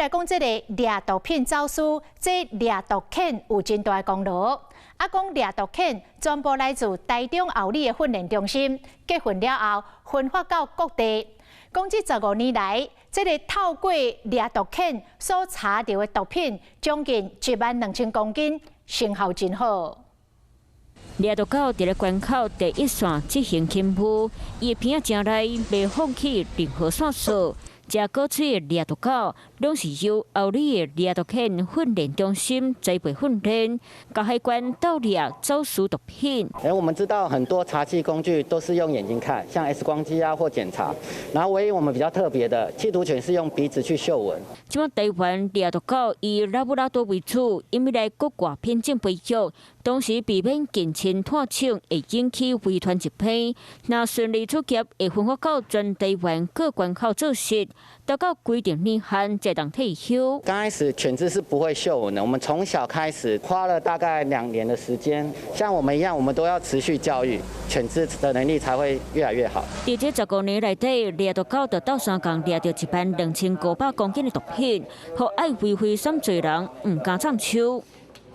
來講這個掠毒品走私，這掠毒犬有真大功勞。啊，講掠毒犬全部來自台中后里的訓練中心，結訓了後分發到各地。講這15年來，這個透過掠毒犬所查著的毒品將近1萬2千公斤，成效真好。掠毒狗佇咧關口第一線執行勤務，伊的鼻仔誠利，袂放棄任何線索。這古喙的掠毒狗，攏是由后里的掠毒犬訓練中心栽培訓練，共海關鬥掠走私毒品。哎，我們知道很多查緝工具都是用眼睛看，像 X 光機啊或檢查。然後唯一我們比較特別的緝毒犬是用鼻子去嗅聞。這擺台灣掠毒狗以拉布拉多為主，因為來國外品種培育，同時避免近親脫搶會引起遺傳疾病。若順利出劫，會分發到全台灣各關口做實。達到規定年限才當退休。剛開始犬隻是不會嗅聞的，我們從小開始花了大概2年的時間，像我們一樣，我們都要持續教育犬隻的能力才會越來越好。佇這15年內底，掠毒狗就鬥相共掠著1萬2500公斤的毒品，予愛為非搧罪人毋敢放手。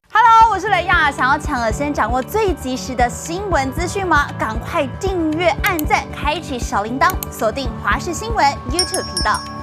Hello，我是雷亞，想要搶先掌握最及時的新聞資訊嗎？趕快訂閱、按讚、開啟小鈴鐺，鎖定華視新聞 YouTube 頻道。